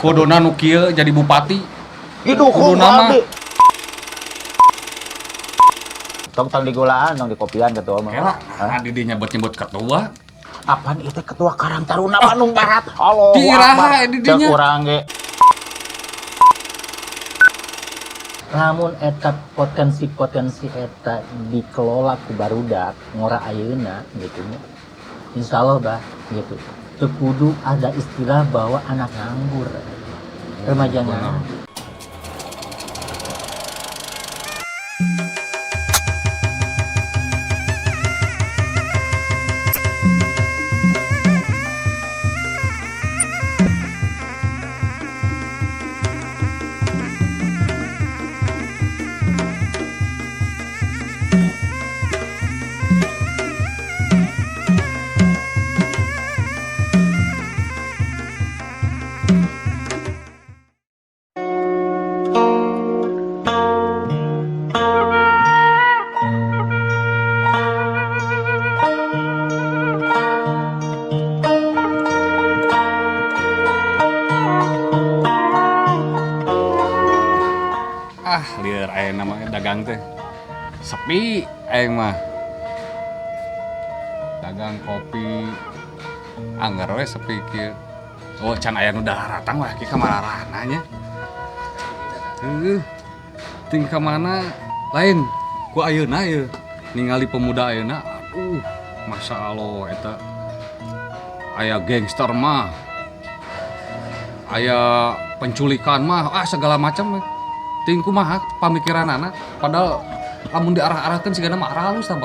Kuduna nu kieu jadi bupati. Didukung Kuduna mah. Abdi. Tong tong digulaan, tong dikopian ketua mah. Kela, Hah? nah, di dinya nyebut ketua. Apaan itu ketua Karang Taruna Bandung Barat? Allahu Di iraha, Akbar. di dinya. Cek urang ge. Lamun eta potensi-potensi eta dikelola ku barudak ngora ayeuna gitu nya. Insya Allah bah gitu. Teu kudu ada istilah bahwa anak nganggur. Remaja nganggur. Ah, lieur aya nama dagang teh. Sepi aing mah. Dagang kopi anggar we sepi kieu. Oh, can aya nu daratang wah kieu ka mararana nya. Heuh. Ting ka mana? Lain ku ayeuna ieu. Ningali pemuda ayeuna, aduh, masya Allah eta aya gangster mah. Aya penculikan mah, ah segala macam we. Ting kumaha pamikiranana padahal lamun diarah-arahkeun sigana mah aralus tah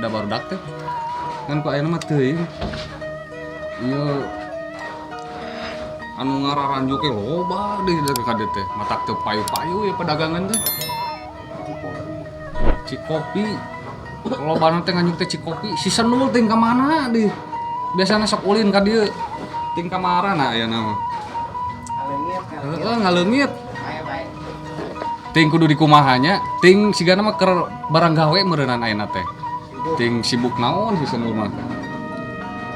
da barudak teh. Ngan ku ayeuna mah teuing. Ieu anu ngararanjuk ge loba deui dari ka dieu teh. Matak teu payu-payu ya pedagangan teh. Cikopi lobana teh nganjuk teh Cikopi si Senul ting ka mana deui. Biasana sok ulin ka dieu. Ting ka marana ayeuna mah. Heeh, ngaleungit. Ting kudu dikumahanya, ting sigana mah keur barang gawe meureunnan ayeuna teh. Ting sibuk naon si Senul mah.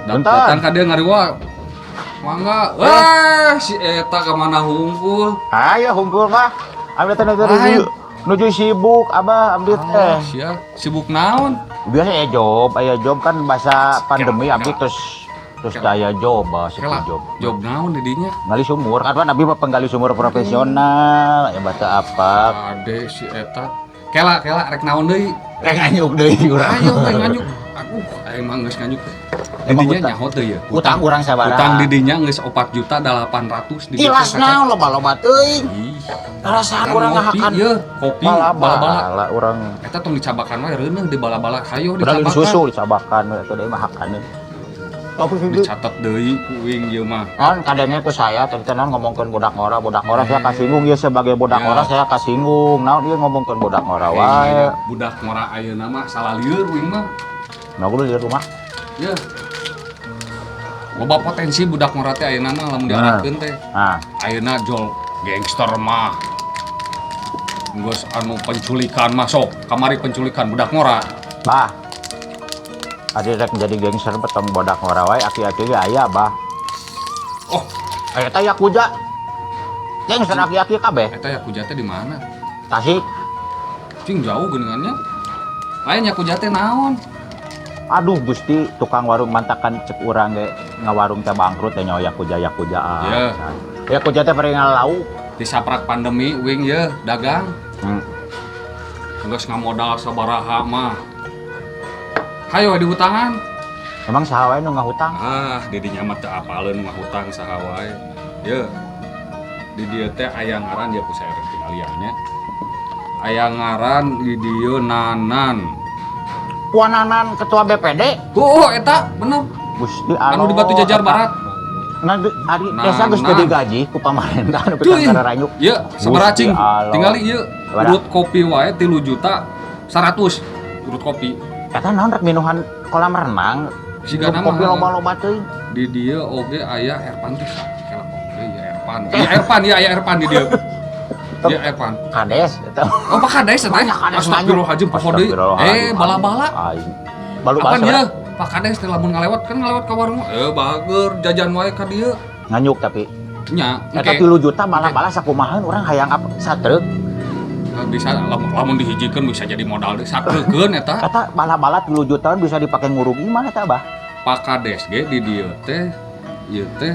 Bentar. Datang ka dieu ngariwa. Mangga, wah si eta ka mana hungkul. Ayo hungkul mah. Abdi teh Lain. nuju sibuk abah abdi teh. Ah, sia, sibuk naon? Biasa aya job kan masa pandemi Kela, abdi kela. terus terus daya job, bah, sepi Kela, job. job naon di dinya? Ngali sumur kan abdi mah penggali sumur profesional, ya baca apa. Ade si eta. Kela, kela rek naon deui? Rek nganyuk deui urang. Ayo we nganjuk. Aduh, aing mah geus nganjuk. Di Emang dinya utang? nyaho teu ya? Utang urang sabaraha? Utang di dinya geus 4.800.000 di dieu Tilas teh naon loba-loba teuing. Ih, Perasaan kan urang ngopi ngahakan ieu, kopi bala-bala. bala-bala urang. Eta tong dicabakan wae reuneuh di bala-bala. Hayo Padahal dicabakan. susu dicabakan eta deui mah hakan. Tapi Dicatet deui ku uing ieu mah. Kan kadangnya ke saya tadi teh naon ngomongkeun budak ngora saya kasinggung ya sebagai budak Ya. ngora saya kasinggung. Naon ieu ngomongkeun budak ngora Aing wae. mah budak ngora ayeuna mah salah lieur uing mah. Nah, kudu di rumah. Ya. Loba potensi budak ngora teh ayeuna mah lamun diarahkeun teh. Nah, Ayeuna jol gangster mah. Geus anu penculikan masuk, kamari penculikan budak ngora. bah. Adi rek jadi gangster betong budak ngora wae aki-aki ge aya, bah. Oh, Eta yakuza. Gangster aki-aki kabeh. eta yakuza teh di mana? Tasik. Cing jauh geuningannya. Lain yakuza teh naon? Aduh Gusti, tukang warung mantakan cek urang ge ngawarung teh bangkrut teh nyawa yakuza yakuza. Ya. Yakuza teh paling lauk. Disaprak pandemi uing ye dagang. Geus ngamodal sabaraha mah. Hayo dihutangan. Emang saha wae nu ngahutang? Ah, di dinya mah teu apaleun ngahutang saha wae. Ye. Di dieu teh aya ngaran ya ku saya rek tinggalian nya. Aya ngaran di dieu Nanan. Puananan ketua BPD. Oh, eta bener. Gusti Allah. Anu di Batu Jajar Barat. Nah, ari desa geus Nanan. jadi gaji ku pamarentah nu Tuh, pikan kararanyuk. Ye, sabaraha cing? Gusti Allah. Tingali ieu. Sabaraha? Urut kopi wae 3.100.000 urut kopi. Eta naon rek minuhan kolam renang. Siga Minum nama, kopi loba-loba teuing. Di dieu oge aya Erpan tuh. Kela oge ya Erpan. Ya Erpan ya aya Erpan di dieu. Ya Erpan. Kades eta. Oh, Pak Kades teh. Banyak kades Astagfirullahaladzim, poho deui. Astagfirullahaladzim. Bala-bala. Aing. Balu-bala. Apaan ya? Pak Kades teh lamun ngalewat kan ngalewat ka warung. Bager jajan wae ka dieu. Nganyuk tapi. Nya, Eta engke. 3 juta malah-malah sakumaha urang hayang apa satruk. Bisa lamun lamun dihijikeun bisa jadi modal deui satreukeun eta. Eta malah-malah 3 juta bisa dipake ngurung imah eta, Bah. Pak Kades ge di dieu teh ieu teh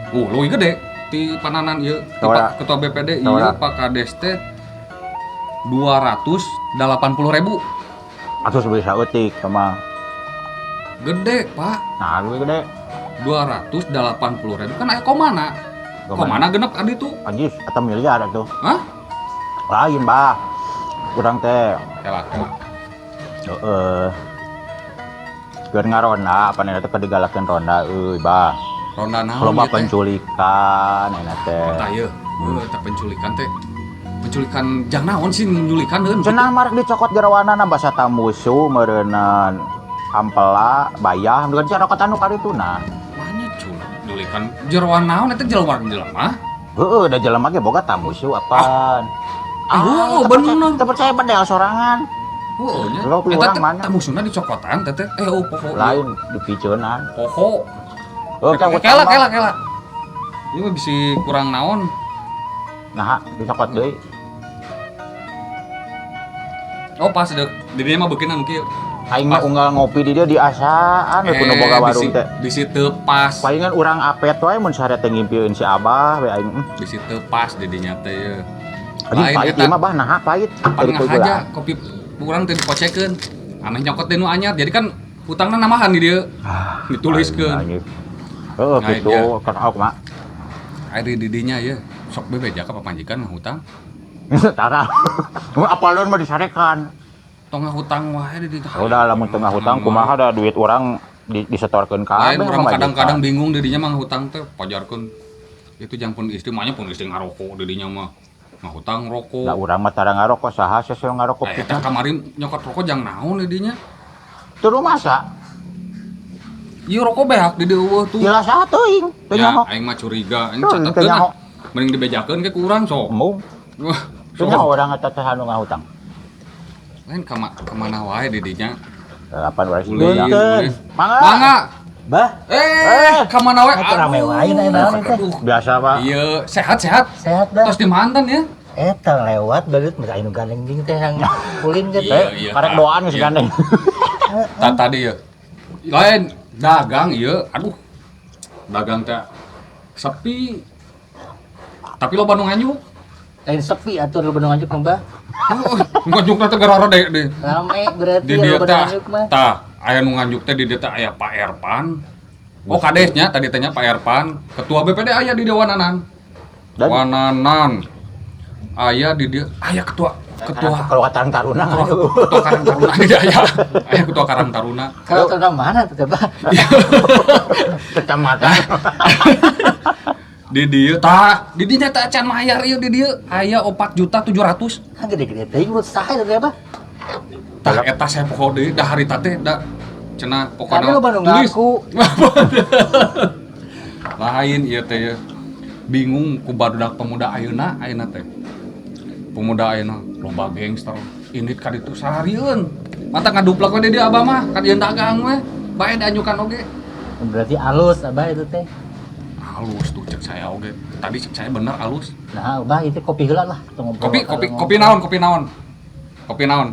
leuwih gede ti pananan ieu ti. Sabaraha? Pak Ketua BPD ieu. Sabaraha? Pak Kades teh 280.000. Atuh bisa eutik sama. Gede, Pak. Nah, lu gede. 280.000 kan aya komana. Komana? Komana genep adi tuh. Anjis, eta miliar atuh. Hah? Lain, Bah. Urang teh Kela, kela. heeh. Keur ngaronda, apa teh keur digalakeun ronda euy, Bah. Ronda naon Loba ieu teh? penculikan euna teh. Tah ieu. Heuh, eta penculikan teh. Penculikan jang naon sih nyulikan deun? Cenah marek dicokot jerawanana basa tamusu meureunnan ampela bayah nu cokotan nu karituna. Mana cul? Nyulikan jeroan naon eta jeroan jelema? Heeh, da jelema ge boga tamusu apaan. Ah, oh, teu percaya- bener. Teu percaya bedel sorangan. Heuh nya. Lo, Eta urang teh mana? tamusuna dicokotan teh teh. Eh, oh, poho. Lain dipiceunan. Poho. Heuh, teh Kela, kela, kela. Ieu mah bisi kurang naon. Nah, dicokot deui. Oh, pas dek. Di dieu mah beukeuna nu kieu. Aing mah unggal ngopi di dieu diasaan we kudu boga warung teh. Bisi teu pas. Palingan urang apet wae mun sare teh ngimpieun si Abah we aing. Bisi teu pas didinya teh ye. Anjing Lain pahit eta. ieu mah Bah, naha pahit. Pan Dari ngahaja kugulaan. kopi urang teh dipocekeun. Aneh nyokot deui nu anyar. Jadi kan hutangna nambahan di dieu. Ah, Dituliskeun. anjing. Heeh, Nah, gitu iya. kan aku mah. Ari di dinya ye. Sok bebeja ka papanjikan ngahutang. Tara. Apalon mah disarekan. Tong ngahutang wae di dinya. Udah lamun tengah hutang kumaha da duit urang disetorkeun Lain kabeh urang sama kadang-kadang majikan. bingung di dinya mah ngahutang teh pajarkeun. Itu jang pun istri mah nya pun istri ngarokok di dinya mah. Ngahutang rokok. Lah urang mah tara ngarokok saha sih yang ngarokok Nah, kita. eta kamari nyokot rokok jang naon di dinya? Teu masa. Ieu rokok beak di dieu eueuh tuh. Jelas saha teuing, teu Ya, nyaho. aing mah curiga, aing Tuh, teu catetkeun nyaho. ah. Mending dibejakeun ke ku urang sok. Embung. Wah, Teu sok. nyaho urang eta teh anu ngahutang. Lain kemana wae di dinya. 8 urang Ulin, Punten. ulin. Mangga. Mangga. Bah, Eh, kemana wae? Atuh rame wae na naon eta. Aduh. Biasa, Pak. Iya, sehat-sehat. Sehat dah. Tos di mantan ya. Eta lewat balut mereka anu gandeng jeung teh yang ulin kan. Iya, Eh, iya, karek Kak. doaan geus Iya. gandeng. Tadi ya. Lain dagang iya, aduh. Dagang teh sepi. Tapi lo nu nganjuk. Lain sepi atuh lu nu nganjuk mah, Bah. Nganjuk teh gara deh deh. Rame berarti Di dia lu nu teh nganjuk mah. tah aya nu nganjuk teh di dia teh aya Pak Erpan. Oh, kadesnya tadi tanya Pak Erpan, ketua BPD aya di Dewananan. Dan Wananan. Aya di dia aya ketua ketua kalau Karang Taruna ketua, ketua Karang Taruna di dia aya. Aya ketua Karang Taruna. Kalau ke mana tuh, Bah? kecamatan. Di dieu tah, di dinya teh can mayar ieu di dieu aya 4.700.000. Kan gede-gede teuing urut saha eta teh, Bah? Tah eta saya poho deui da harita teh da cenah Tapi pokona lu baru tulis. ngaku. Lain ieu teh ye. Bingung ku barudak pemuda ayeuna ayeuna teh. Pemuda ayeuna loba gangster indit ka ditu saharieun. Mata ngaduplak we di dieu abah mah ka dieu dagang we. Bae dianjukan oge. Berarti alus Abah itu teh. Halus tuh cek saya oge. Tadi cek saya bener halus. Nah, Abah itu kopi heula lah tong ngobrol. Kopi kopi kopi naon kopi naon. Kopi naon.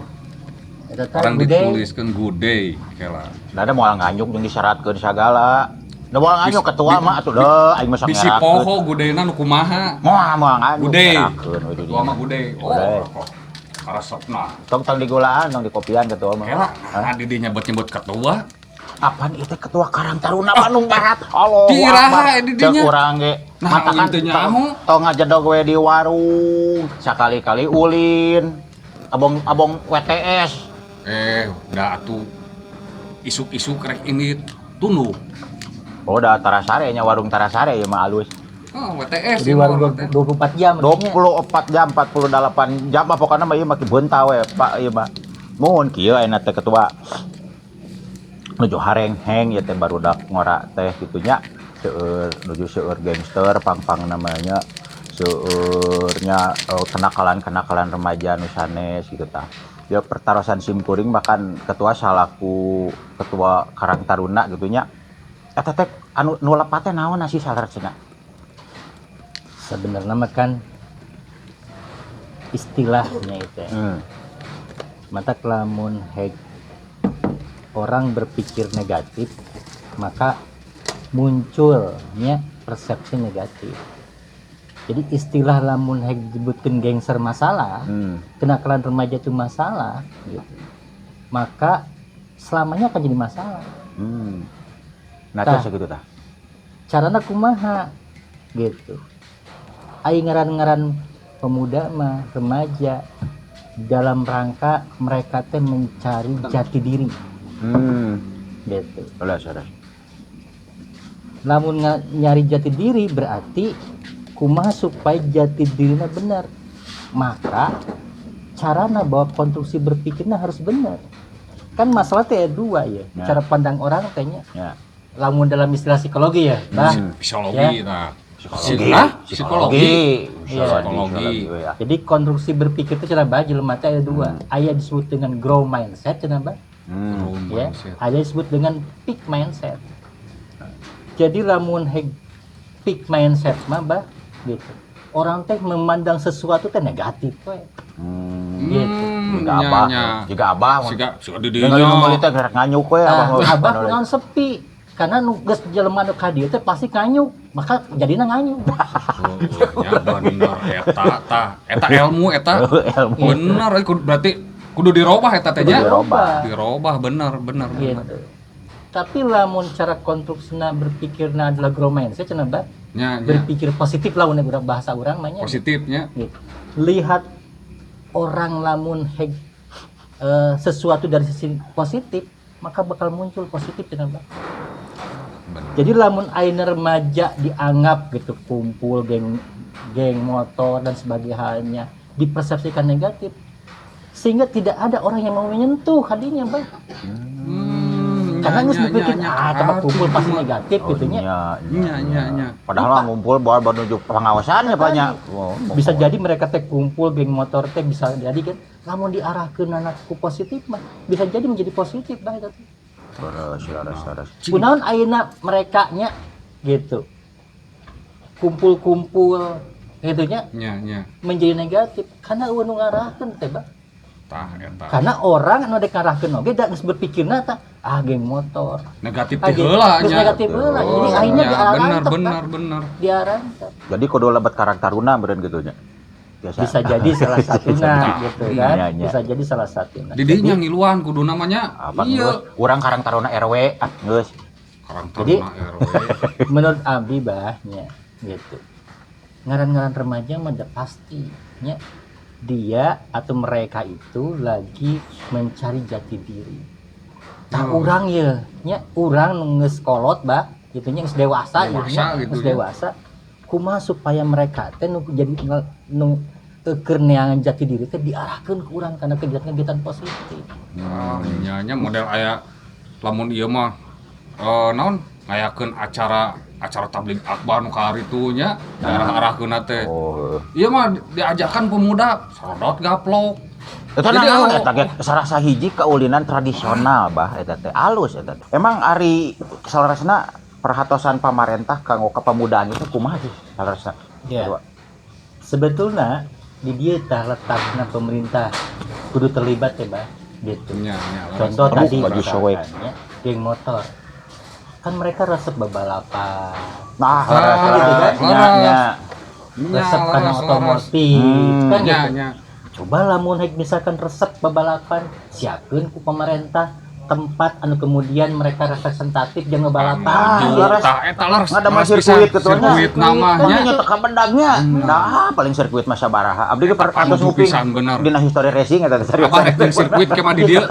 Eta teh Orang gede. dituliskeun good day kela. Da ada moal nganjuk jeung disyaratkeun sagala. Da moal nganjuk ketua mah atuh deuh aing mah sok Bisi ngerakeun. poho gudena nu kumaha. Moal moal nganjuk Gude. ngerakeun we di Ketua dieu. mah gude. Gude. Oh, karesepna. Tong tong digulaan, tong dikopian ketua mah. Kela, Hah? nah di dinya nyebut-nyebut ketua. Apaan itu ketua Karang Taruna Bandung Barat? Allah. Di iraha di dinya. Cek urang ge. Nah, Matakan aing teu nyaho. tong ngajedog we di warung, sakali-kali ulin. Abong abong WTS. Eh, udah atuh isuk-isuk rek ini tunduh. Oh, da Tarasare nya warung Tarasare ieu mah alus. Oh, WTS. Di warung 24 jam. artinya. 24 jam, 48 jam mah pokokna mah ieu mah beunta we, Pak ieu mah. Mun kieu ayeuna teh ketua. Nuju harengheng ieu teh barudak ngora teh kitu nya. Seueur nuju seueur gangster pang-pang namanya. Seueurnya kenakalan-kenakalan remaja nu sanes gitu tah. Ya pertarosan sim kuring bahkan ketua salaku ketua Karang Taruna gitu nya. Eta teh anu nu lepat teh naon sih saleresna? Sebenarnya mah kan istilahnya itu ya. Mata lamun hek orang berpikir negatif, maka munculnya persepsi negatif. Jadi istilah lamun hek disebutkan gangster masalah, kenakalan remaja itu masalah gitu, maka selamanya akan jadi masalah. Nah, Tah. terus gitu tah. Carana kumaha gitu, ai ngaran-ngaran pemuda mah, remaja, dalam rangka mereka teh mencari jati diri gitu. Ulah, saudara. Lamun nyari jati diri berarti kumaha supaya jati dirinya benar, maka carana bahwa konstruksi berpikirnya harus benar. Kan masalah teh ada dua ya, Ya. cara pandang orang tehnya. Ya. Lamun dalam istilah psikologi ya, bah. Psikologi nah. Psikologi. Hah? Psikologi. Iya. Psikologi. Ya. Jadi konstruksi berpikir itu cara bah jelema teh ada dua. Aya disebut dengan grow mindset cenah, bah. Grow Ya. mindset. Ada disebut dengan fix mindset. Jadi lamun hek fix mindset mah, bah, gitu, orang teh memandang sesuatu teh negatif we. Gitu. Jika abah, Nya, nya. jika abah, Siga siga di dengan dinya. nu meuli teh gerak nganyuk we abah. Nah, abah kunaon sepi? Karena nu geus jelema nu ka dieu teh pasti nganyuk, maka jadina nganyuk. Oh, nya bener eta tah. Eta ilmu eta. Ilmu. Bener euy, berarti kudu dirobah eta teh Kudu nya. dirobah. Dirobah bener bener bener. Gitu. Tapi lamun cara konstruksina berpikirna adalah grow mindset cenah, bah. Nya nya. Berpikir positif lah urang, bahasa urang mah nya. Positifnya. Gitu. Lihat orang lamun hek sesuatu dari sisi positif, maka bakal muncul positif cenah, bah. Bener. Jadi lamun ayeuna remaja dianggap gitu kumpul geng geng motor dan sebagainya halnya dipersepsikan negatif, sehingga tidak ada orang yang mau menyentuh hadinya, Bang. Karena Nya, geus nya, berpikir nya, ah tempat kumpul pasti nya. Negatif Oh, gitu nya. nya, Nya nya nya. Padahal mah ngumpul buat menuju pengawasan ya Pak nya. Oh, Bisa jadi mereka teh kumpul geng motor teh, bisa jadi kan lamun diarahkeun anak ku positif mah bisa jadi menjadi positif, bah, eta teh. Terus, terus, terus. Kunaon ayeuna mereka nya gitu kumpul-kumpul gitu nya Nya nya. menjadi negatif karena euweuh nu ngarahkeun teh, bah. Tah eta. Karena orang anu dek ngarahkeun oge da geus berpikirna tah ah geng motor. Negatif Ah, teh heula geus nya. negatif heula. Jadi Oh, akhirnya nya, diarantep, bener Pak. bener bener. Diarantep. Jadi kudu lebet Karang Taruna meureun gitu nya. Biasa. Bisa jadi salah satunya gitu kan. Iya, iya. Bisa jadi salah satunya. Di dinya ngiluan kudu namanya. Apa iya. geus? Urang Karang Taruna RW ah geus. Karang Jadi- Taruna RW. Menurut Abi, bah, nya gitu, ngaran-ngaran remaja mah udah pasti nya dia atau mereka itu lagi mencari jati diri. Tah, Oh. urang ya nya, urang nu geus kolot, bah, gitu nya, geus dewasa, Dewasa nya, gitu geus nya. dewasa, kumaha supaya mereka teh nu jadi nu keur neangan jati diri teh diarahkeun ke urang karena kegiatan-kegiatan positif. Ah, nya nya model aya lamun ieu mah naon ngayakeun acara acara tablig akbar nu kamari nya diarah-arahkeun teh. Oh. Ieu mah diajakan pemuda sorodot gaplok. Eta Jadi, naon oh. eta ge salah sahiji kaulinan tradisional, bah, eta teh alus eta teh. Emang ari saleresna perhatosan pamarentah kanggo kepemudaan itu kumaha sih saleresna? Ya. Sebetulnya di dieu tah letakna pemerintah kudu terlibat ya, bah, gitu. Nya nya. Contoh Aduh, tadi baju soek. misalkan, ya, geng motor kan mereka resep bebalapan, Nah, Ah, leres, gitu kan? leres, nya, nya. Nya, resep karena leres, leres. otomotif kan Nya gitu. nya. Coba lamun hek misalkan resep bebalapan, siapkeun ku pemerintah tempat anu kemudian mereka representatif jeung ngebalapan. Ah, Maju. leres. Tah eta leres. Nggak ada mah Leres pisan. sirkuit ketuanya. Sirkuit namanya. Makanya teka bedagnya. Nah, paling sirkuit mah sabaraha. Abdi ge Eta atos panuju nguping pisan bener. dina history racing eta teh serius. Abah rek jeung sirkuit ke mah di dieu.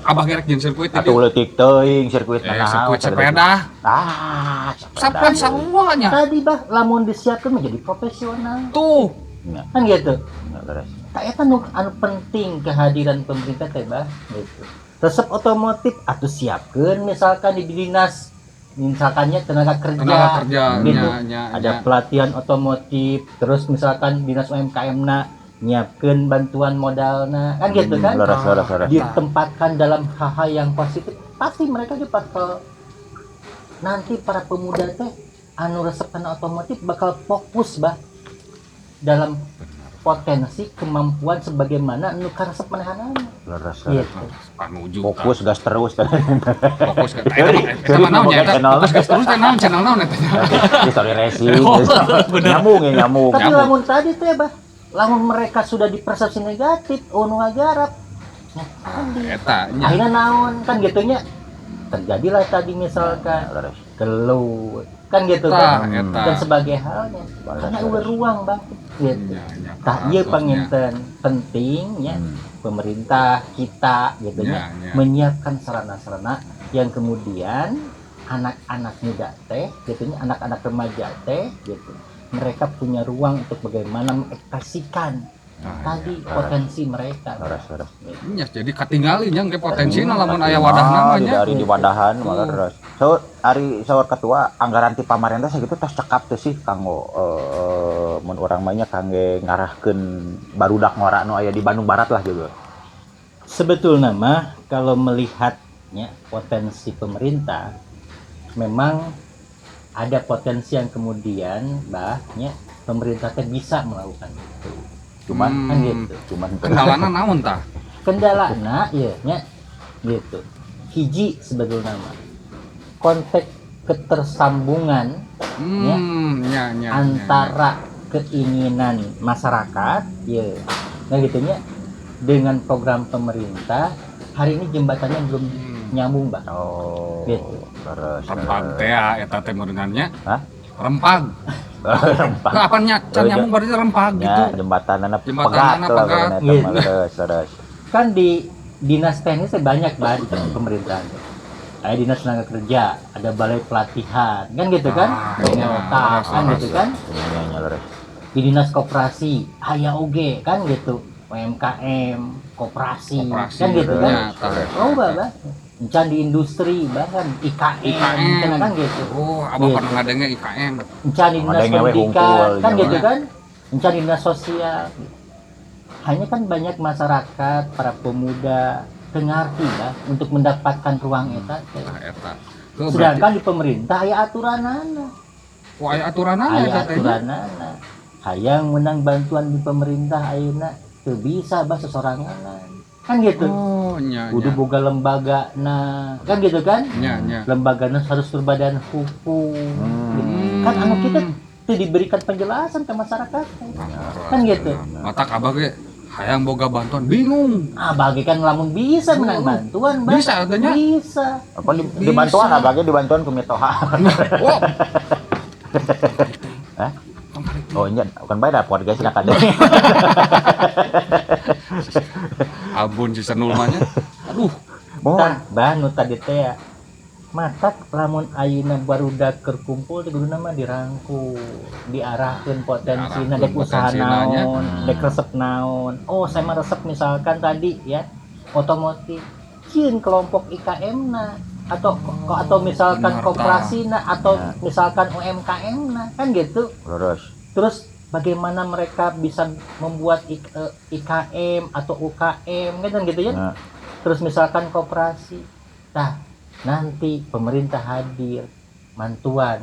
Abah gerek jeung sirkuit di Atuh dieu. leutik teuing sirkuit Eh, naon, sirkuit eta teh. sepeda. Ah, Sapan saruanya. Tadi, bah, lamun disiapkan menjadi profesional Tuh. Nya, kan gitu. nya, leres. Tak eta nu anu penting kehadiran pemerintah teh, bah, gitu. Resep otomotif atau siapkeun misalkan di dinas misalkannya tenaga kerja, Tenaga kerja gitu. nya nya Ada nya. pelatihan otomotif, terus misalkan dinas UMKM na nyiapkeun bantuan modalna kan gitu kan. Leres, leres, leres. Ditempatkan dalam hal-hal yang positif pasti mereka juga bakal nanti para pemuda teh anu resep kana otomotif bakal fokus, bah. Dalam potensi kemampuan sebagaimana nu karesep manehanana. Leres, leres. Gitu. Panuju. Fokus gas terus. Fokus ke eta mah naon nya eta? Fokus gas terus teh naon, channel naon eta? History racing. Oh, bener. Nyambung ya, nyambung. Tapi Nyambung. lamun tadi teh, bah, lamun mereka sudah dipersepsi negatif, oh nu ngagarap. Nah, tadi. Eta nya. Akhirnya naon kan gitunya, terjadilah tadi misalkan Leres. Gelut kan gitu Eta kan eta. Dan sebagai halnya karena euweuh ruang, bang, gitu. Nya, nya, Tah ieu kasus nya. Panginten pentingnya pemerintah kita gitu Nya, ya nya. Menyiapkan sarana-sarana yang kemudian anak-anak muda teh gitu nya, anak-anak remaja teh gitu, mereka punya ruang untuk bagaimana mengekspresikan Nah, tadi potensi mereka. Leres, leres. Nya, jadi katingali nya ke potensina lamun aya wadah namanya. Dari di wadahan malah leres. So ari saur ketua, anggaran ti pamarentah sakitu tos cekap teh sih kanggo mun urang mah nya kangge ngarahkeun barudak ngora nu aya di Bandung Barat lah gitu. Sebetulnya mah kalau melihatnya potensi pemerintah memang ada potensi yang kemudian bahnya pemerintah teh bisa melakukan itu. Cuman Kan gitu. Cuman Kendalana naon tah? Kendalana ya nya gitu. Hiji, sebetulnya mah konteks ketersambungan Nya nya. Antara keinginan masyarakat ya, nah gitunya, dengan program pemerintah hari ini jembatannya belum nyambung, Mbak. Oh. Gitu. Leres. Rempag teh ya, eta teh meureunannya. Hah? Rempag. Rempag. Lah, apa nya can nyambung berarti rempag Ya, gitu. Jembatanana pegat Jembatanana lah pegat. pokoknya eta Gitu. mah, leres, leres. Kan di dinas teknis banyak banget di pemerintahan. Ada dinas tenaga kerja, ada balai pelatihan, kan gitu kan? Ah, Bengkel iya, otak, leres, kan leres. gitu kan? Nya nya nya, leres. Di dinas koperasi, aya oge kan gitu, UMKM, koperasi, Koperasi, kan gitu kan? nya, tah. Oh, bah, encan di industri bahkan IKN, IKN. kan gitu. Oh, abah Gitu. pernah ngadenge IKN. Encan di dinas Ngadenge we pendidikan, hungkul, kan nya gitu mah. kan? Encan di dinas sosial. Hanya kan banyak masyarakat, para pemuda teu ngarti lah untuk mendapatkan ruang eta teh. Tah eta. Heuh, berarti Sedangkan di pemerintah aya aturanana. Wah, aya aturanana Aya eta teh nya. aturanana. Hayang menang bantuan di pemerintah ayeuna teu bisa bah sesorangan. Kan gitu. Oh, nya Kudu nya. boga lembaga nah, kan gitu kan? Nya nya. Lembagana harus berbadan hukum. Gitu. Kan anu kita teu diberikan penjelasan ke masyarakat. Kan gitu. Matak abah ge hayang boga bantuan bingung. Ah, bagikan lamun bisa menang bantuan, Bah. Bisa, artinya? Bisa. Apa di, dibantuan abangnya, dibantuan ku mitoha. Oh. Hah? Tong tarik. Oh iya, bukan bayar podcast sih kade. Abun si Senul mah nya. Aduh, Mohon. Tah, bah nu tadi teh ya. Matak lamun ayeuna barudak keur kumpul teh kuduna mah dirangkul, diarahkeun potensina Diarahkeun dek usaha potensina nya. naon, dek resep naon. Oh, saya mah resep misalkan tadi ya otomotif. Cieun kelompok IKM na atau atau misalkan Bener, tah. koperasi na atau Ya. misalkan UMKM na kan gitu. Lurus. Terus bagaimana mereka bisa membuat IKM atau UKM kan gitu ya. Nah. Terus misalkan koperasi. Nah, nanti pemerintah hadir bantuan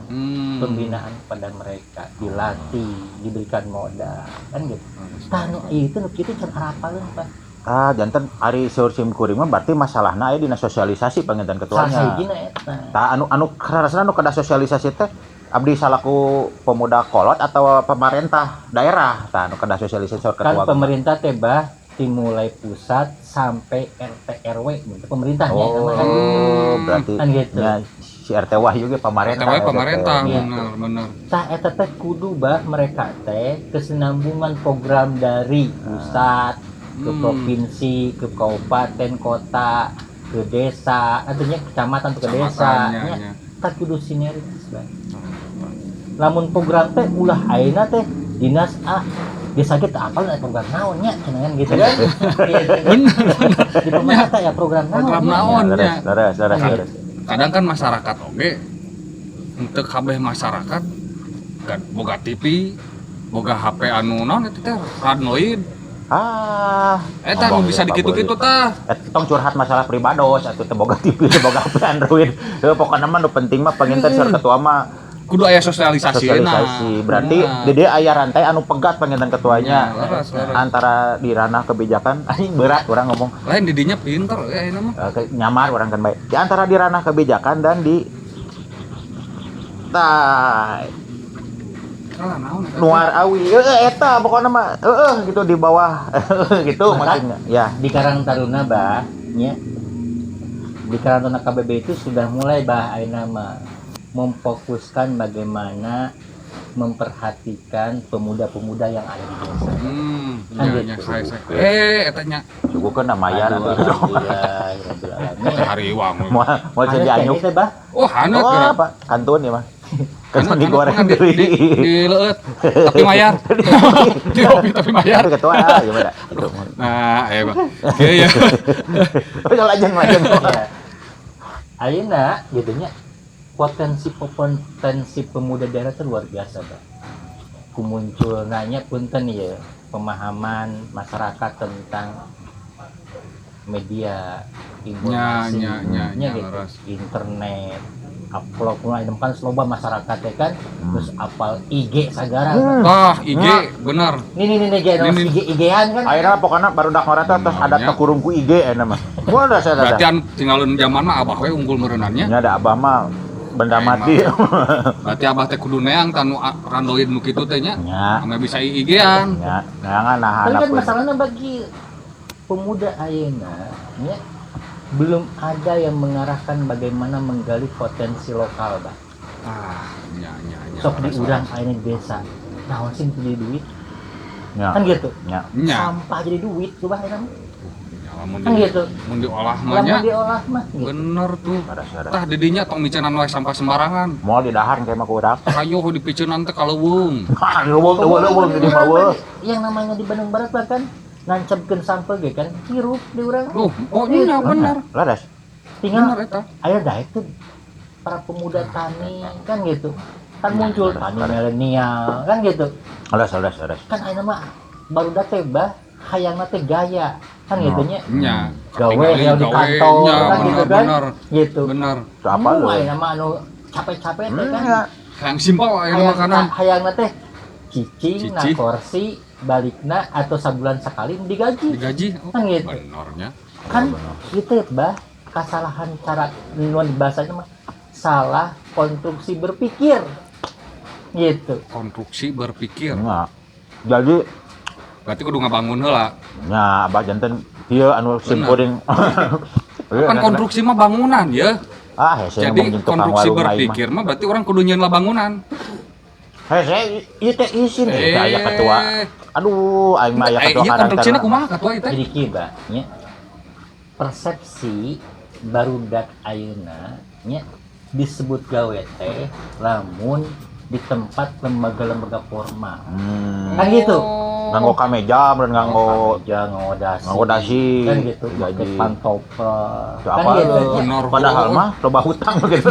pembinaan kepada mereka, dilatih, diberikan modal kan gitu. Tah nu itu nu kitu can arapaleun, Pak. Ah, janten ari seur sim kuring mah berarti masalahna aya dina sosialisasi panginten Salah ketuanya. sahijina eta. Tah anu anu karasana anu kedah sosialisasi teh abdi salaku pemuda kolot atau pemerintah daerah, tah anu kedah sosialisasi saur Kan ketua? Pemerintah teh bah dimulai pusat sampai RT RW gitu pemerintahnya Oh, kan gitu. berarti Kan gitu. nya si RT Wahyu ge pamarentah. RTW pemerintah, Iya. bener bener. Tah eta teh kudu bah mereka teh kesinambungan program dari pusat ke provinsi, ke kabupaten, kota, ke desa, artinya kecamatan ke desa, Kecamatannya, nya. nya. Tah kudu sinergis bah. Lamun program teh ulah ayeuna teh dinas A desa kita apal aya program naon nya cenah kan gitu kan. Gitu. Bener bener. Di pemerintah teh ya program naon. Program nya. naon, Leres, nya. leres, leres, leres. Kadang kan masyarakat oge untuk kabeh masyarakat kan boga TV, boga HP anu naon itu teh Android. Ah, Eta nu ngomong bisa ieu, dikitu-kitu Pak tah. Boy. Eh, tong curhat masalah pribados atuh teu boga TV, teu boga HP Android. Heuh, pokokna mah nu penting mah panginten saur ketua mah Kudu aya sosialisasi. Sosialisasi. Berarti Nah. di dieu aya rantai anu pegat panginten ketuanya. Ya, leres, leres. Antara di ranah kebijakan, anjing berat urang ngomong. Lain didinya pinter ya ini mah. Nyamar urang kan baik. Di antara di ranah kebijakan dan di tah Kalah naon eta teh? nuar awi eta pokoknya mah gitu di bawah gitu maksudnya ya. Di Karang Taruna bah nya, di Karang Taruna KBB itu sudah mulai bah ayeuna mah memfokuskan bagaimana memperhatikan pemuda-pemuda yang ada di desa. Kan Ya, gitu. ya, saya. Eh, eta nya Suguhkeun na mayar Aduh, atuh. alhamdulillah, rabbil alamin. Hariwang. Moal moal Haneut jadi anyuk. kayaknya teh, bah. Oh, haneut Oh, geura. apa? Kantun ya mah. Kantun Haneut, digoreng haneut, deui. di leueut tapi mayar. Di kopi tapi mayar. Aduh, ketua ah, gimana? Gitu. Nah, Pak. Iya, iya. Oh, lajeng lajeng. Ya. Ayeuna gitu nya potensi potensi pemuda daerah itu luar biasa, Bah. Ku muncul nanya punten ya pemahaman masyarakat tentang media informasi Nya, nya, nya, nya gitu, leres. Internet upload mulai kan loba masyarakat ya kan, terus apal IG sagara. Tah, IG bener. Nih nih nih nih Nih, nih. IG IG-an kan. Ayeuna mah pokokna barudak ngora teh tos adat Nya. kekurung ku IG ayeuna mah. Gua udah saya Berarti ada. anu tinggalin zaman mah abah we unggul meureunannya. Nya ada abah mah benda mati. Berarti abah teh kudu neang tanu randoid nu kitu teh nya. Nya. Ame bisa IG-an. Nya, neangan nah Tapi anak kan masalahnya bagi pemuda ayeuna ya, belum ada yang mengarahkan bagaimana menggali potensi lokal, bah. Ah, nya nya nya. Sok di urang ayeuna di desa. Naon sih jadi duit? Nya. Kan gitu. Nya. Nya. Sampah jadi duit tuh bah ayeuna mah. Ya, lamun Kan di, gitu. mun diolah mah nya. Lamun diolah mah gitu. Bener tuh. Leres, leres. Tah didinya tong micenan wae sampah sembarangan. Moal di dahar kayak mah ku urang. Kayo dipiceunan teh kaleuweung. Ah, leuweung leuweung leuweung jadi mah weuh. Yang namanya di Bandung Barat bahkan nancapkeun sampel ge kan hirup di urang. Loh, oh iya bener. Leres. Tinggal Bener eta. ayo dah itu para pemuda tani kan gitu. Kan muncul tani milenial kan gitu. Leres leres leres. Kan ayeuna mah barudak teh bah hayangna teh gaya kan gitu nya. Nya. Gawe Katingali yang di gawe, kantor nya, kan gitu bener, kan. bener. Gitu. Bener. Itu apa Nu lu? ayeuna mah anu capek-capek teh kan. Nya. Hayang simpel aya makanan. Hayangna teh cicing na Cicing. kursi balikna atau sabulan sekali digaji. Digaji. Oh, Kan gitu. benernya. Kan gitu ya, bah kesalahan cara nuan bahasanya mah salah konstruksi berpikir gitu. Konstruksi berpikir. Nya. Jadi Berarti kudu ngabangun heula. nya abah janten ieu anu simpuring. Kan konstruksi mah bangunan ya. Ah, hese Jadi ngomong jeung tukang konstruksi warung aing mah. berpikir mah berarti orang kudu nyieun lah bangunan. Hese ieu teh isin teh aya ketua. Aduh, aing mah aya ketua Iya Karang konstruksina Taruna. kumaha ketua ieu teh? Jadi kieu bah nya persepsi barudak ayeuna nya disebut gawe teh lamun di tempat lembaga-lembaga formal. Kan gitu. Nganggo kameja, meureun nganggo Kameja, nganggo dasi. nganggo dasi. Kan gitu, Gaji. pakai pantopel. Itu Kan apa gitu. lu? nya. Bener. Padahal mah loba hutang gitu.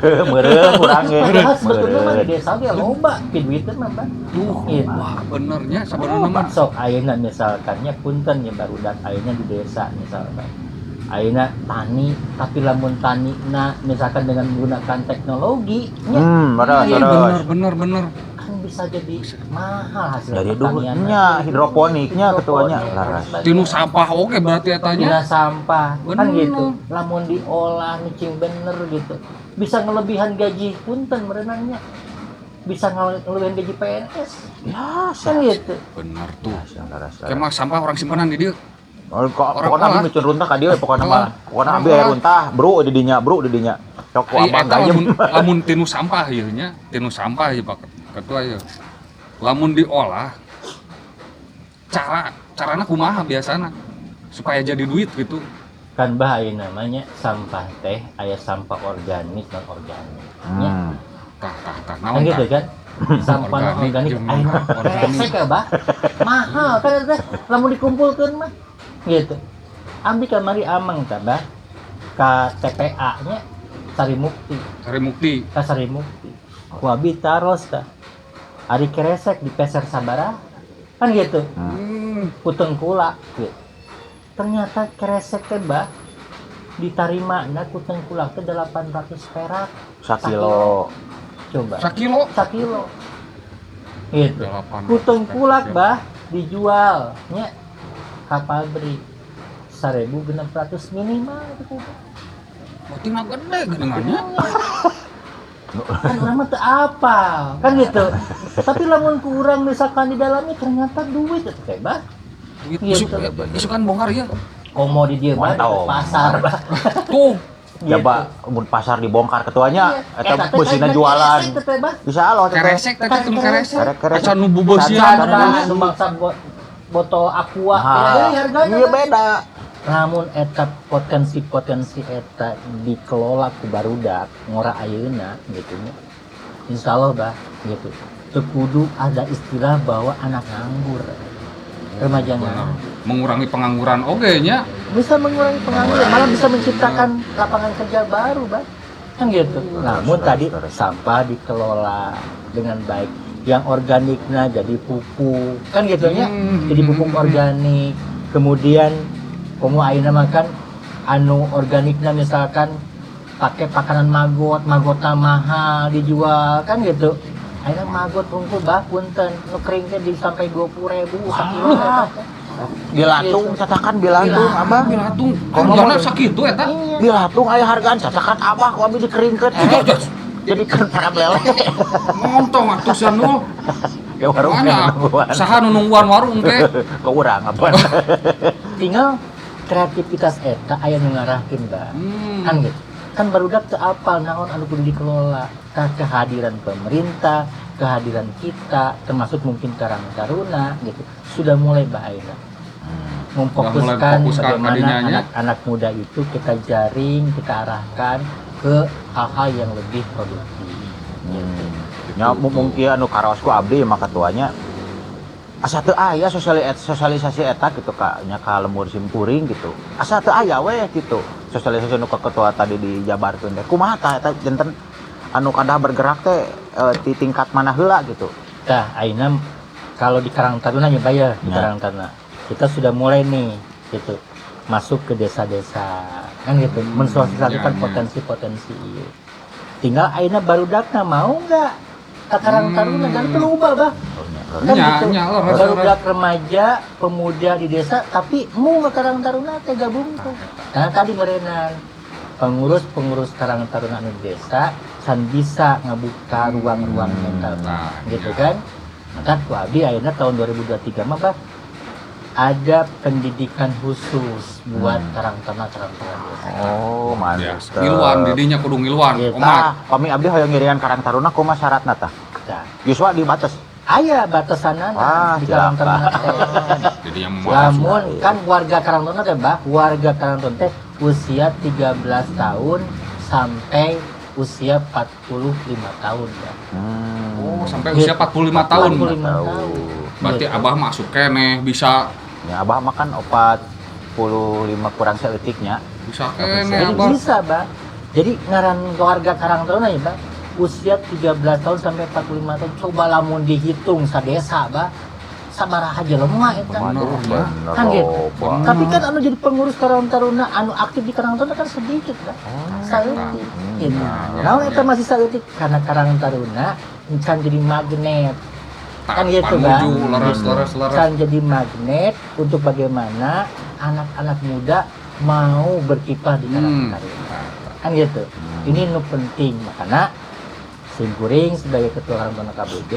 Meureun urang ge. Padahal sebetulnya mah di Meureun. desa ge loba piduiteun mah, Bang. Duh, Gitu. wah benernya sabenerna mah. Sok ayeuna misalkannya punten ya barudak ayeuna di desa misalkan. Ayeuna tani tapi lamun tani na misalkan dengan menggunakan teknologi nya Beres, Iya, beres. bener bener bener. kan bisa jadi mahal hasil Jadi pertanian. duitnya hidroponiknya ketuanya. Hidroponik, Laras. Tinu sampah oke berarti etanya. Tina sampah kan Bener. gitu. Lamun diolah nicing bener gitu. Bisa ngelebihan gaji punten merenangnya. Bisa ngelebihan gaji PNS. Ya, Kan gitu. Bener tuh. Laras, Kayak mah sampah orang simpanan di dieu. Oh, kok Orang pokoknya olah. abi micun runtah ka dieu pokoknya mah. Pokoknya Orang abi aya olah. runtah, bro di dinya, bro di dinya. Sok ku Ai abang eta gayem. lamun lamun tinu sampah ieu nya, tinu sampah ieu Pak Ketua ieu. Lamun diolah carana kumaha biasana supaya jadi duit gitu. Kan bahaya namanya sampah teh aya sampah organik non organik. Nya. Tah tah tah Kan naon gitu tah? kan? Sampah non Organik organik jeung ayeuna organik. resek ya, Bah. Mahal kan eta teh lamun dikumpulkeun mah. Gitu. Abdi kamari amang tah, Bah. Ka TPA nya Sari Mukti. Sari Mukti. Ka Sari Mukti. Ku abi taros tah. Ari keresek dipeser sabaraha. Kan gitu. Ku tengkulak gitu. Ternyata keresek teh, Bah, Diterima na ku tengkulak teh 800 perak. Sakilo. Coba. Sakilo. Sakilo. Gitu. 800 Ku tengkulak bah dijual nya ka pabrik 1600 minimal itu. Berarti mah gede geuningannya. Kan urang mah teu apal kan gitu, tapi lamun ku urang misalkan di dalamnya ternyata duit itu teh bah. Duit Gitu. isuk, isukan bongkar ya. Komo di dieu bah, Mantap. di pasar bah. Tuh. Ya bah, mun pasar dibongkar ketuanya, Iya. eta Eta teh beusina kan jualan. keresek teh, bah. Bisa alo teh. Keresek teh teh keresek. Keresek. Acan nu bubeusian. Can bah, nu bangsa botol aqua Nah, beda hargana iya bah. beda. Lamun eta potensi-potensi eta dikelola ku barudak ngora ayeuna gitu nya, insya Allah bah gitu, teu kudu ada istilah bahwa anak nganggur, remaja Bener. nganggur. Mengurangi pengangguran oge nya. Bisa mengurangi pengangguran, malah bisa menciptakan lapangan kerja baru bah, kan gitu. Namun tadi sampah dikelola dengan baik, yang organiknya jadi pupuk kan gitu nya, jadi pupuk organik. Kemudian komo ayeuna mah kan anu organiknya misalkan pakai pakanan maggot, maggotna mahal dijual kan gitu. Ayeuna maggot hungkul bah, punten, nu kering teh di sampai 20.000 sakilo eta teh. Bilatung Gitu. catakan bilatung abah. Bilatung. Komo Hargana sakitu eta. Iya. Bilatung aya hargaan catakan abah ku abi dikeringkeun. Jadi kan para lele. Montong atuh sia nu. Ya warung Mana? nungguan. Saha nu nungguan warung teh? Ke urang apa? Tinggal kreativitas eta aya nu ngarahkeun bah. Kan gitu. Kan barudak teu apal naon anu kudu dikelola. Tah kehadiran pemerintah, kehadiran kita, termasuk mungkin Karang Taruna gitu, sudah mulai bah ayeuna. Memfokuskan fokuskan bagaimana kadinya nya. anak-anak muda itu kita jaring, kita arahkan ke hal-hal yang lebih produktif. Gitu. Ya mungkin anu karaos ku abdi mah ketuanya asa teu aya sosialisasi eta gitu ka nya ka lembur simkuring gitu. Asa teu aya we gitu. Sosialisasi nu ka ketua tadi dijabarkeun teh. Kumaha tah eta janten anu kadah bergerak teh di tingkat mana heula gitu. Tah ayeuna kalau di Karang Taruna nya Bah ya, di Ya. Karang Taruna. Kita sudah mulai nih gitu masuk ke desa-desa kan gitu, mensosialisasikan ya, ya. potensi-potensi ieu. Tinggal ayeuna barudakna mau nggak ke Karang Taruna dan perlu ubah bah. Kan Nya, gitu. nya, leres, leres. Barudak remaja, pemuda di desa tapi mau ke Karang Taruna teh gabung tuh. Nah tadi merenan pengurus-pengurus Karang Taruna anu di desa can bisa ngebuka ruang-ruang mental Nah, gitu iya. kan. Maka ku abdi ayeuna tahun 2023 mah bah ada pendidikan khusus buat Karang Taruna Karang Taruna desa. Oh, Ya, mantep. ngiluan didinya kudu ngiluan. Iya, Omat. Tah, pami abdi hoyong ngiringan Karang Taruna kumaha syaratna tah? Nah, Yuswa dibatas. aya batasanana Wah, di Karang Taruna teh. Jadi yang masuk. Lamun kan warga Karang Taruna teh bah, warga Karang Taruna teh usia 13 tahun sampai usia 45 tahun ya. Oh, sampai usia 45 tahun. 45 tahun. Berarti Gitu. abah masuk keneh bisa. Ya abah makan 45 kurang saeutiknya. Bisa keneh Jadi abah. bisa, Bah. Jadi ngaran warga Karang Taruna ya, Bah, usia 13 tahun sampai 45 tahun coba lamun dihitung sadesa, Bah. Sabaraha jelema eta. Waduh, Bener, bener Kan gitu. loba. Tapi kan anu jadi pengurus Karang Taruna anu aktif di Karang Taruna kan sedikit, Bah. Saeutik. Gitu. Ya, Naon ya. eta masih saeutik karena Karang Taruna can jadi magnet. Tak Kan gitu, Bang. panuju, leres leres leres. Can jadi magnet untuk bagaimana anak-anak muda mau berkiprah di Karang Taruna. Kan gitu. Ini nu penting makanya Simkuring sebagai ketua Karang Taruna KBB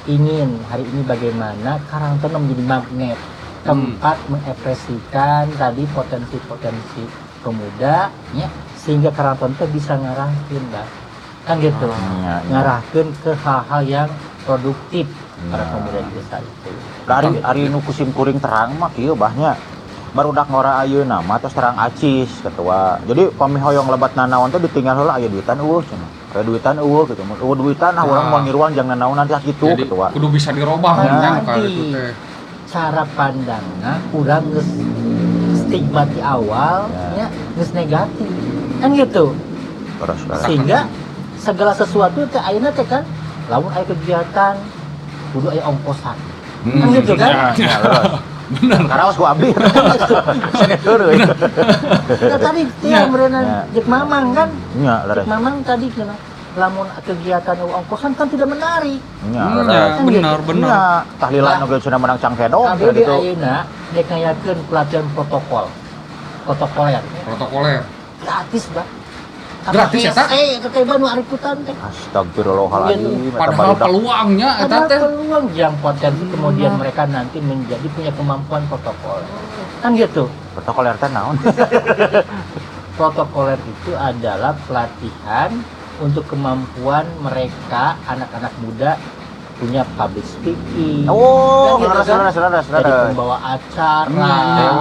ingin hari ini bagaimana Karang Taruna menjadi magnet tempat mengekspresikan tadi potensi-potensi pemuda ya, sehingga Karang Taruna teh bisa ngarahkeun Bah. Kan gitu. Ya, ya. Ngarahkeun ke hal-hal yang produktif para Ya. pemuda di desa itu. Dari ari nu ku simkuring terang mah kieu bahnya. Barudak ngora ayeuna mah tos terang acis ketua. Jadi pami hoyong lebat nanaon teh ditinggal heula aya duitan eueuh cenah. Aya duitan eueuh gitu. Mun eueuh duitan ah urang Nah. mau ngiruan jangan nanaon nanti gitu Jadi ketua. kudu bisa dirobah Nah, kan kali tadi. itu teh. Cara pandangnya kurang geus stigma di awal Ya. nya geus negatif. Kan gitu. Terus terus. Sehingga segala sesuatu teh ayeuna teh kan lamun aya kegiatan kudu aya ongkosan. Kan gitu kan? Ya, Ya, leres. Bener. Karaos ku abdi. Sanes heureuy. Nah, tadi teh meureunan Ya. jeung Mamang kan. Nya, leres. Cek Mamang tadi cenah lamun kegiatan ongkosan kan tidak menarik. Nya, Hmm, leres. ya, benar, benar. Nya, tahlilan oge sudah menang cangkedong Tapi gitu. ayeuna dek ngayakeun pelatihan protokol. Protokoler. Protokoler. Gratis, Bah. Gratis, eta? Hese, eta teh nu arikutan teh. Astagfirullahaladzim, eta Padahal barudak. peluangnya eta Padahal teh. peluang yang potensi kemudian mereka nanti menjadi punya kemampuan protokol. Kan gitu. Protokoler teh naon? Protokoler itu adalah pelatihan untuk kemampuan mereka anak-anak muda punya public speaking. Oh, Kan gitu leres, kan? leres, leres, Jadi leres. pembawa acara,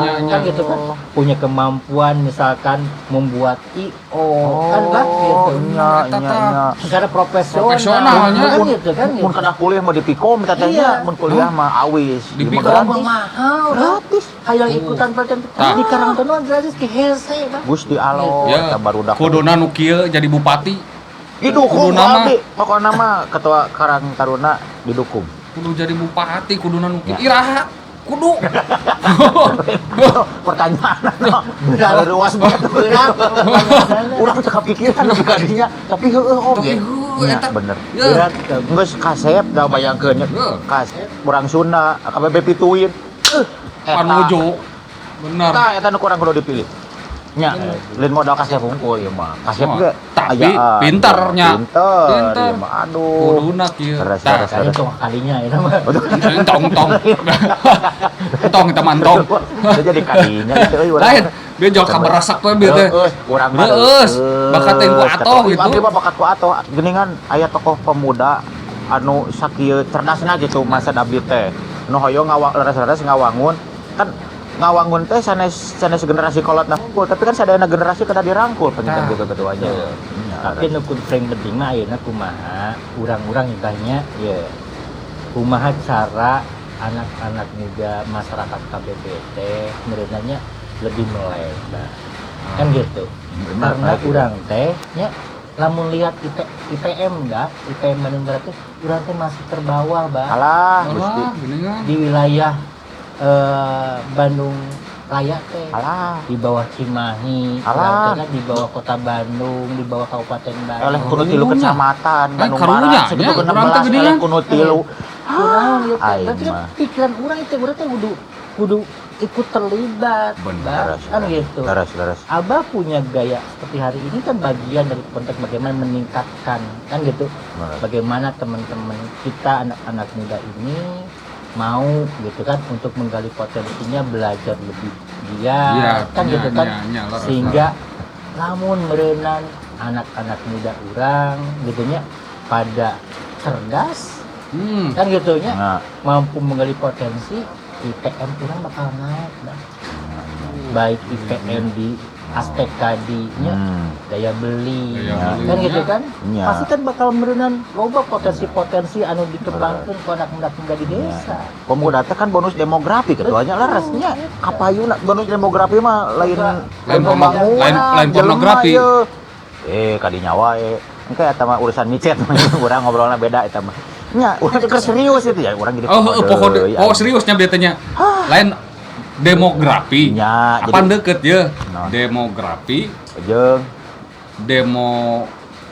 Ya, kan gitu kan? Punya kemampuan misalkan membuat IO, kan bah gitu. Nya, Eta nya, tah. nya. Secara profesional, Profesionalnya. kan gitu kan? Mun Gitu. kana kuliah mah di Pikom teh nya, Iya. mun kuliah mah awis. Di Ieu mah Pikom. gratis. Mah mahal, Gratis. Hayang ikutan pelatihan Tah. di Karangtono gratis ke hese, Bang. Gusti Allah, Ya, eta barudak. kuduna nu kieu jadi bupati. Didukung Kudu nama. abdi. Pokokna mah ketua Karang Taruna didukung. Kudu jadi bupati, kuduna nu kieu. Ya. Iraha kudu. Pertanyaan luas banget. Berat. Urang teu kapikiran nu kadinya, tapi heueuh oge. Tapi heueuh, Nya, eta. bener. Ya. Berat. Geus kasep da bayangkeun nya. Heuh. Kasep urang Sunda, KBB pituin. Eta. Panuju. Bener. Eta eta nu kurang kudu dipilih. Nya, lain modal kasep hungkul ieu mah. Kasep Oh, ge tapi ayaan. pinternya. Pinter. Pinter. Ieu mah aduh. Kuduna kieu. Leres, Tah. leres. Kali itu kalinya itu mah. Entong tong. Entong eta mah entong. Itu jadi kadinya itu euy urang. Lain, dia jauh kaberesak we bieu teh. Heeh, urang mah Heeh, heeh. bakat teh ku atoh gitu. Abdi mah bakat ku atoh. Geuningan aya tokoh pemuda anu sakieu cerdasna gitu masa abdi teh. Nu hoyong leres-leres ngawangun kan ngawangun teh sanes sanes generasi kolot nah unggul, tapi kan sadayana generasi kada dirangkul penting Tah. gitu keduanya. Tapi nu kudu paling penting mah ayeuna kumaha urang-urang ibahnya ya kumaha cara anak-anak muda masyarakat KBBT mereunanya lebih melek Bah. Kan gitu. Karena urang teh nya lamun lihat IPM dah, IPM Bandung Barat teh urang teh masih terbawah, Bah. Alah, Gusti. Alah, geuningan. Di wilayah Bandung Raya teh. Alah. Di bawah Cimahi, Alah. urang teh kan di bawah Kota Bandung, di bawah Kabupaten Bandung. Eleh kuno tilu Karunya. kecamatan Eh, Bandung karunya, Barat segitu nya, ke urang teh 16 eleh geuningan. kuno tilu. Kunaon ieu teh? Aing Berarti kan mah. pikiran urang itu urang teh kudu ikut terlibat, Bener. Bah. Leres, Kan leres. gitu. Leres, leres. Abah punya gaya seperti hari ini kan bagian dari konteks bagaimana meningkatkan kan gitu. Leres. Bagaimana teman-teman kita anak-anak muda ini mau gitu kan untuk menggali potensinya belajar lebih giat Iya, kan iya, gitu kan iya, iya, leres, sehingga lamun meureunan anak-anak muda urang gitunya pada cerdas kan gitunya Nah, mampu menggali potensi IPM urang bakal naik Bang. Baik IPM di aspek tadinya daya beli, Daya kan belinya. gitu kan Iya. pasti kan bakal meureunan loba potensi-potensi anu dikembangkan ku anak muda di desa. Pemuda teh kan bonus demografi ketuanya leresnya. Kapayuna bonus demografi mah lain Lain pembangunan, lain jelema pornografi. ieu. Eh kadinya wae. Engke eta mah urusan micet urang ngobrolna beda eta mah. Nya, urang teh keur serius itu ya, urang jadi Oh, heueuh, pokok deui, oh seriusnya bieu teh nya. Lain demografi. Nya, Apaan jadi deket ya? Nah. Demografi, jeung demo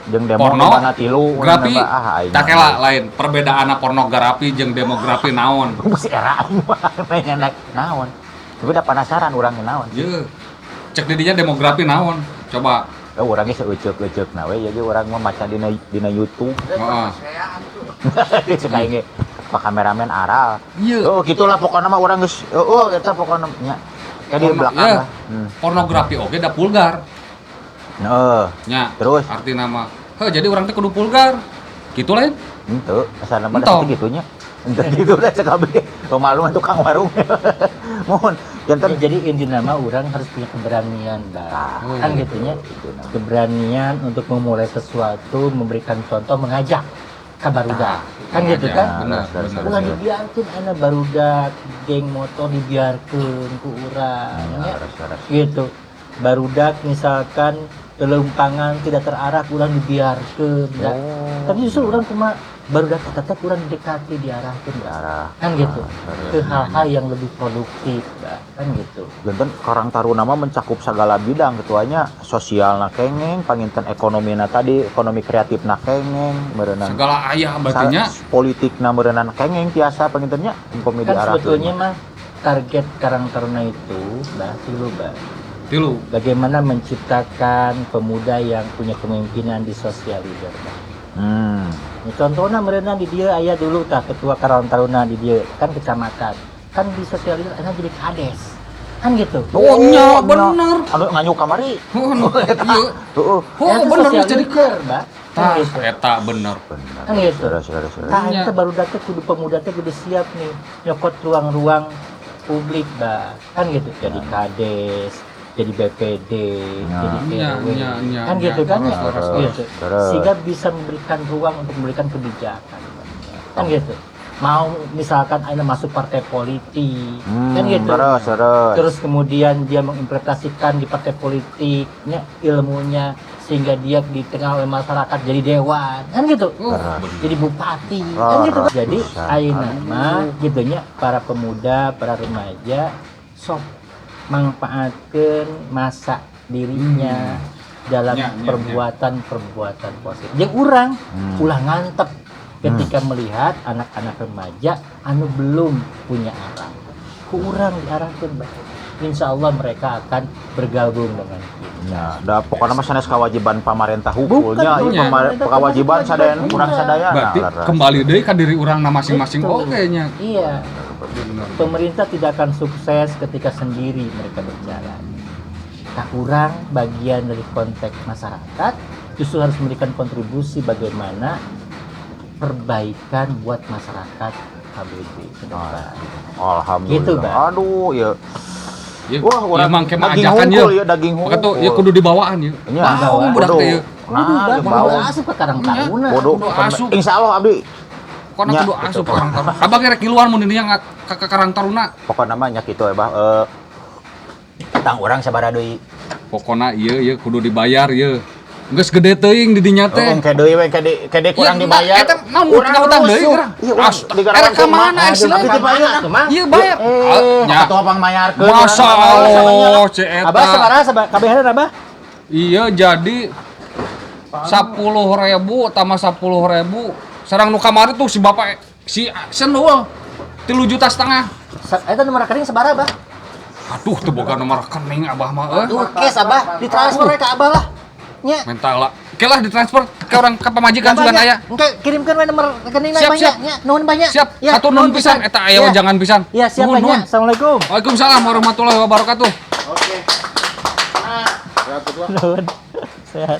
jeung demo porno, nu mana tilu grafi. ah aing. Tak kela lain perbedaan pornografi jeung demografi naon. Mesti era aing mah nanya naon. Tapi udah penasaran urang naon. Ye. Cek didinya demografi naon. Coba. Eh urangnya seuceuk-euceuk na we jadi urang mah maca dina YouTube. Heeh. Cek aing ge pak kameramen aral. Iya. Oh, gitulah pokoknya mah urang geus oh eta pokoknya nya. Kayak di belakang Iya. lah. Pornografi oge da pulgar. Heeh. Nya. Terus? Artina mah. Heuh, jadi urang teh kudu pulgar. Gitu lain. Henteu, asal mah Entong. da gitunya. Henteu gitu lah cek abdi. Malu mah tukang warung. Mohon janten Ya, jadi inti nama orang harus punya keberanian, Bah. Oh. Kan gitunya. Keberanian untuk memulai sesuatu, memberikan contoh, mengajak ke barudak. Kan gitu Mengajak. kan? Benar, Leres, benar. Ulah dibiarkan anak barudak geng motor dibiarkan ku urang ya. Leres, leres. Gitu. Barudak misalkan kelempangan tidak terarah urang dibiarkan. Oh. Tapi justru urang cuma Baru datang tetap kurang didekati, diarahkan, Bah. Arah. Kan gitu. Ah, Ke hal-hal yang lebih produktif, Bah. Kan gitu. Janten Karang Taruna mah mencakup segala bidang, ketuanya sosial na kengeng, panginten ekonomi na tadi, ekonomi kreatif na kengeng, meureunan Segala aya berarti nya. Politik na meureunan kengeng tiasa pangintennya umpami Kan diarahkeun. sebetulnya mah target Karang Taruna itu, bah, tilu, bah. Tilu. Bagaimana menciptakan pemuda yang punya kepemimpinan di social leader, bah. Ya, contohnya meureunan di dieu aya dulu tah ketua Karang Taruna di dieu kan kecamatan. Kan di social leader aya jadi kades. Kan gitu. Oh, nya bener. Anu nganyuk kamari. Oh, nu, iya. Heeh. Oh, Ya, itu bener social jadi leader, bah. Kan Tah, gitu. eta bener. Bener. Kan gitu. Saudara, saudara, saudara. Tah Nya. eta barudak teh kudu, pemuda teh kudu siap nih nyokot ruang-ruang publik, bah. Kan gitu. Jadi kades, jadi BPD, jadi RW. Nya, Kan gitu kan ya? Terus, terus, Gitu. Terus. Sehingga bisa memberikan ruang untuk memberikan kebijakan. Kan gitu. Mau misalkan ayeuna masuk partai politik, kan gitu. Terus, terus. Terus kemudian dia mengimplementasikan di partai politiknya ilmunya sehingga dia di tengah oleh masyarakat jadi dewan, kan gitu. Oh, Terus. Jadi bupati, kan gitu. Terus. Jadi Bisa. ayeuna mah gitunya para pemuda, para remaja sok manfaatkeun masa dirinya dalam Nya. perbuatan-perbuatan positif. Jeung urang ulah ngantep ketika melihat anak-anak remaja anu belum punya arah. Ku urang diarahkeun, Bah. Insya Allah mereka akan bergabung dengan kita. Ya, da pokoknya mah sanes kewajiban pamarentah hukulnya, Bukan, ieu bukan. kewajiban sadayana Kewajiban. kurang sadayana. Berarti leres. kembali deui ka diri urang na masing-masing Betul. oge nya. Iya. Bener. Pemerintah tidak akan sukses ketika sendiri mereka berjalan. Nah, kurang bagian dari konteks masyarakat justru harus memberikan kontribusi bagaimana perbaikan buat masyarakat KBB ke depan. Alhamdulillah. Gitu, Bang. Aduh, ya. Ya, Wah, ya urang mang ke mah daging ajakan hungkul ya. ya, daging Maka tuh ya hungkul. kudu dibawaan ya. Nya, Bau budak kudu. teh ya. Nah, Kudu, Bang, bau. kudu asup ke Karang Taruna. Kudu. Kudu asup. Insya Allah abdi. Pokoknya Nya, kudu gitu. asup Karang Taruna. Abang rek ngiluan mun dinya ka Karang Taruna. Pokoknya mah nya kitu ya, Bah. Tang urang sabaraha deui? Pokokna ieu ieu kudu dibayar ieu. Geus gede teuing di dinya teh. Oh, engke deui we, engke kede kurang Iya, dibayar. eta naon tinggal utang deui urang. Iya, urang Astaga, digarawang erek ka mana Aduh, istilahnya? abdi dibayar. Tuh, Mang. Iya bayar. Eh, Nya. ketua pang mayarkeun. Masa Allah, cek Abah eta. sabaraha sabaraha kabehan, Abah? Iya jadi 10.000 tambah 10.000 sareng nu kamari tuh si bapak si Senul 3,5 juta. Eta nomor rekening sabaraha, Abah? Aduh, teu boga nomor rekening abah mah euy. Duh, cash, Abah, ditransfer we ka Abah lah. Nya. Minta lah. Oke lah ditransfer ke orang ke pamajikan sugan aya. Engke kirimkeun we nomor rekeningna Siap, banyak siap. nya. Nuhun banyak. Siap, Ya, hatur nuhun pisan eta aya Ya. jangan pisan. Ya, siap Nuhun, banyak. nuhun. Assalamualaikum. Waalaikumsalam warahmatullahi wabarakatuh. Nuhun. Sehat.